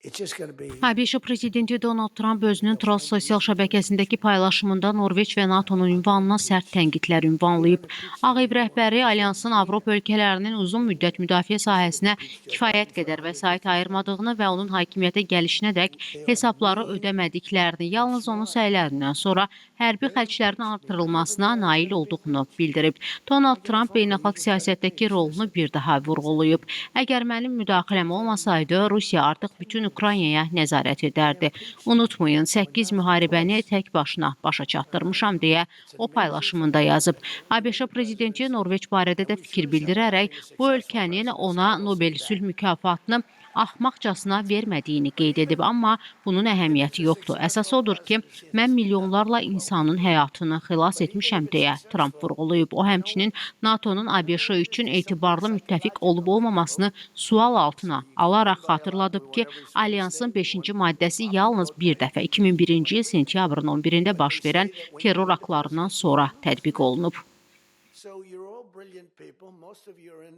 It's just going to be ABŞ prezidenti Donald Tramp özünün Truth sosial şəbəkəsindəki paylaşımında Norveç və NATO-nun ünvanına sərt tənqidlər ünvanlayıb. Ağ Ev rəhbəri alyansın Avropa ölkələrinin uzun müddət müdafiə sahəsinə kifayət qədər vəsait ayırmadığını və onun hakimiyyətə gəlişinədək hesabları ödəmədiklərini, yalnız onun səylərindən sonra hərbi xərclərin artırılmasına nail olduğunu bildirib. Donald Tramp beynəlxalq siyasətdəki rolunu bir daha vurğulayıb. Əgər mənim müdaxiləm olmasaydı, Rusiya artıq bütün Ukraynaya nəzarət edərdi. Unutmayın, 8 müharibəni tək başına başa çatdırmışam, deyə o paylaşımında yazıb. ABŞ prezidenti Norveç barədə də fikir bildirərək bu ölkənin ona Nobel sülh mükafatını axmaqcasına vermədiyini qeyd edib, amma bunun əhəmiyyəti yoxdur. Əsas odur ki, mən milyonlarla insanın həyatını xilas etmişəm, deyə Tramp vurğulayıb. O həmçinin NATO-nun ABŞ üçün etibarlı müttəfiq olub-olmamasını sual altına alaraq xatırladıb ki, alyansın 5-ci maddəsi yalnız bir dəfə 2001-ci il sentyabrın 11-də baş verən terror aktlarından sonra tətbiq olunub. So you're all brilliant people. Most of you are in